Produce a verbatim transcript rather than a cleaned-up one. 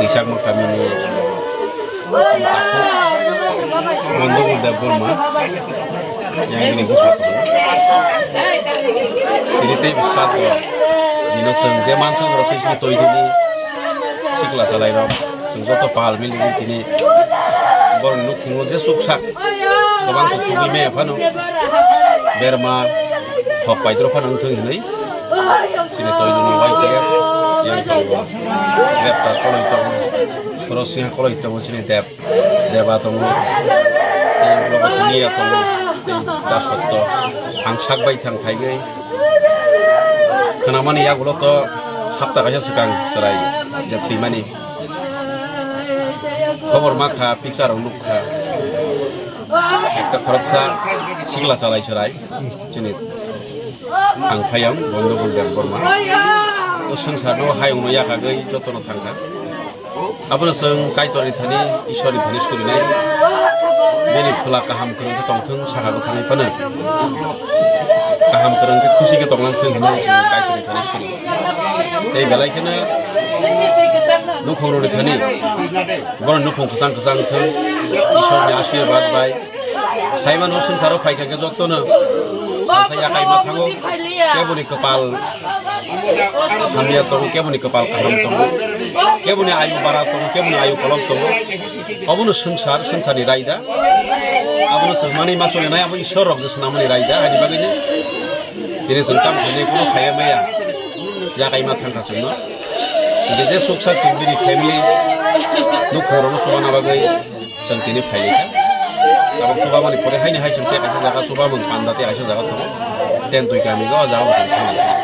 Chakma kamini takhuk Mondogul Debbarma yang bini bupha tongo. Tini tei bwskango bino chwng je mansa rok tei sini toidini sikla chalairok chwng joto pal mili tini borokni nukhungo je chuksak kwbang kuchugwi maya phano berma thok paidrok phano wngthung hinwi. Sini toidini Y T F yang tongo. Grepta koloi tongo. Surasingha koloi tongo sini Deb, Deba tongo. Tei ulo bo Dunia tongo. Tei Da Sotto. Ang sak bai thang phaigwi. Khnamani yagulo to sapta kaisa swkang chwrai je thwimani. Khobor ma kha, picture rok nuk kha. Ekta khoroksa sikla chalai chwrai. Chini ang phai ang Bondogul Debbarma. O swngcharno hayungno yakagwi jotono thangkha. Abono chwng Kaitorni thani, Ishwarni thani surinai. Bini phola kaham kwrwng khe tongthwng, sakha kwthangwi phano kaham kwrwng khe khusi khe tonglang thwng hinwi chwng Kaitorni thani suri. Tei belai kheno nukhungrokni thani borokni nukhung kwchang kwchang thwng, Ishwarni ashirbad bai. Saimano swngcharo phaikha khe jotono salsa yakai ma thango. Keboni kwpal hamya tongo, keboni kwpal kaham tongo, keboni ayu bara tongo, keboni ayu kolok tongo. Obono swngchar, swngcharni raida. Abono chwng manwi ma cholinai, abo Ishwar rok je swnamani raida, haini bagwino. Tini chwng tamo khainai, kunu khaiya maya. Yakai ma thangkha chwngno. Hingke je suksa chwng bini family, nukhungrokno chubana bagwi chwng tini phailaikha. Tabok chubamani pore haini hai chwng tei kaisa jaga chubamung panda tei kaisa jaga tongo. Tentwi kami o jaga bo chwng thanglaikha.